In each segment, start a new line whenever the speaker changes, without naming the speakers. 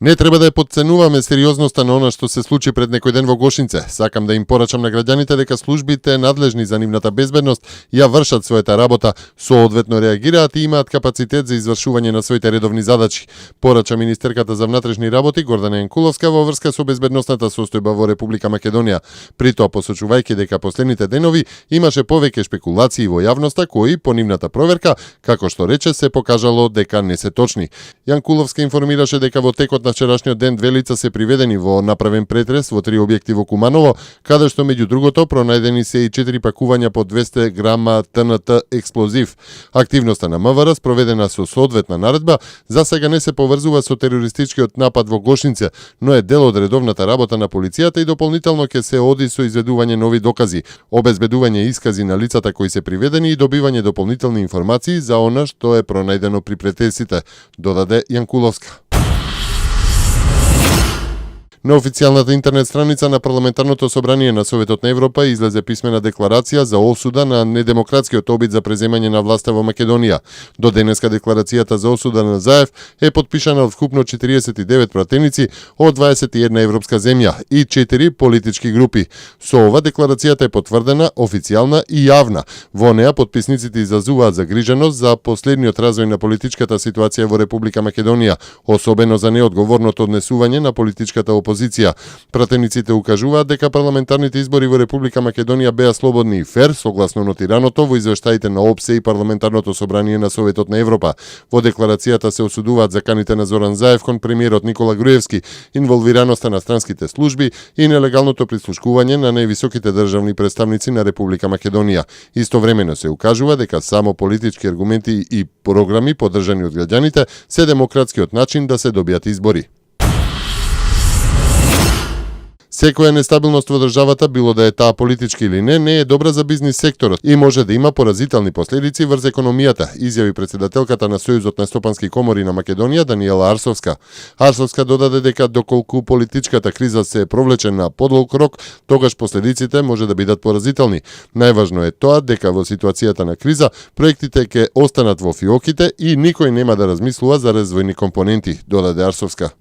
Не треба да ја потценуваме сериозноста на она што се случи пред некој ден во Гошинце. Сакам да им порачам на граѓаните дека службите надлежни за нивната безбедност ја вршат својата работа, соодветно реагираат и имаат капацитет за извршување на своите редовни задачи. Порача министерката за внатрешни работи Гордана Јанкуловска во врска со безбедносната состојба во Република Македонија. При тоа посочувајќи дека последните денови имаше повеќе шпекулации во јавноста кои по нивната проверка, како што рече, се покажало дека не се точни. Јанкуловска информираше дека во текот на вчерашниот ден две лица се приведени во направен претрес во 3 објекти во Куманово, каде што меѓу другото пронајдени се и 4 пакувања по 200 грама ТНТ експлозив. Активноста на МВР спроведена со соодветна наредба, за сега не се поврзува со терористичкиот напад во Гошинце, но е дел од редовната работа на полицијата и дополнително ќе се оди со изведување нови докази, обезбедување искази на лицата кои се приведени и добивање дополнителни информации за она што е пронајдено при претресите, додаде Јанкуловска. На официјалната интернет страница на Парламентарното собрание на Советот на Европа излезе писмена декларација за осуда на недемократскиот обид за преземање на власта во Македонија. До денеска декларацијата за осуда на Заев е потпишана од вкупно 49 пратеници од 21 европска земја и 4 политички групи. Со ова декларацијата е потврдена, официјална и јавна. Во неа потписниците изразуваат загриженост за последниот развој на политичката ситуација во Република Македонија, особено за неодговорното однесување на политичката опозиција. Пратениците укажуваат дека парламентарните избори во Република Македонија беа слободни и фер, согласно нотираното во извештаите на ОПСЕ и Парламентарното собрание на Советот на Европа. Во декларацијата се осудуваат заканите на Зоран Заев кон премиерот Никола Груевски, инволвираноста на странските служби и нелегалното прислушкување на највисоките државни представници на Република Македонија. Истовремено се укажува дека само политички аргументи и програми поддржани од граѓаните се демократскиот начин да се добијат избори. Секоја нестабилност во државата, било да е таа политички или не е добра за бизнис секторот и може да има поразителни последици врз економијата, изјави претседателката на Сојузот на стопански комори на Македонија Даниела Арсовска. Арсовска додаде дека доколку политичката криза се провлече на подолг рок, тогаш последиците може да бидат поразителни. Најважно е тоа дека во ситуацијата на криза проектите ќе останат во фиоките и никој нема да размислува за развојни компоненти, додаде Арсовска.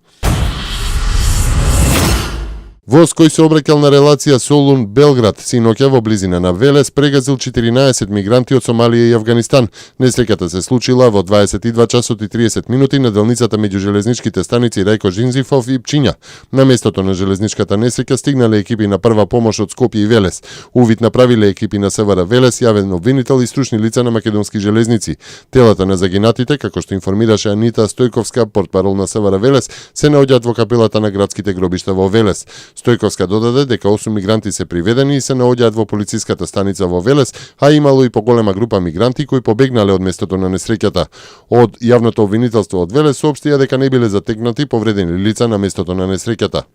Воз кој се обраќал на релација Солун-Белград синоќа во близина на Велес прегазил 14 мигранти од Сомалија и Авганистан. Несреќата се случила во 22 часот и 30 минути на делницата меѓу железничките станици Рајко Жинзифов и Пчиња. На местото на железничката несреќа стигнале екипи на прва помош од Скопје и Велес. Увид направиле екипи на СВР Велес, јавен обвинител и стручни лица на македонски железници. Телата на загинатите, како што информираше Анита Стојковска, портпарол на СВР Велес, се наоѓаат во капелата на градските гробишта во Велес. Стојковска додаде дека 8 мигранти се приведени и се наоѓаат во полициската станица во Велес, а имало и поголема група мигранти кои побегнале од местото на несреќата. Од јавното обвинителство од Велес соопштија дека не биле затегнати повредени лица на местото на несреќата.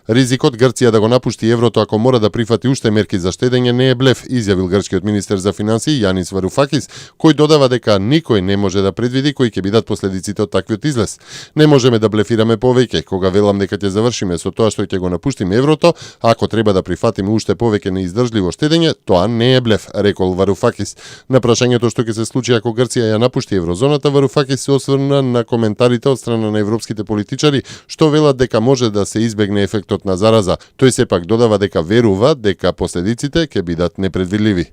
Ризикот Грција да го напушти еврото ако мора да прифати уште мерки за штедење не е блеф, изјавил грчкиот министер за финансии Јанис Варуфакис, кој додава дека никој не може да предвиди кои ќе бидат последиците од таквиот излез. Не можеме да блефираме повеќе, кога велам дека ќе завршиме со тоа што ќе го напуштиме еврото, ако треба да прифатиме уште повеќе неиздржливо штедење, тоа не е блеф, рекол Варуфакис. На прашањето што ќе се случи ако Грција ја напушти еврозоната, Варуфакис се осврна на коментарите од страна на европските политичари што велат дека може да се избегне ефектот на зараза. Тој сепак додава дека верува дека последиците ќе бидат непредвидливи.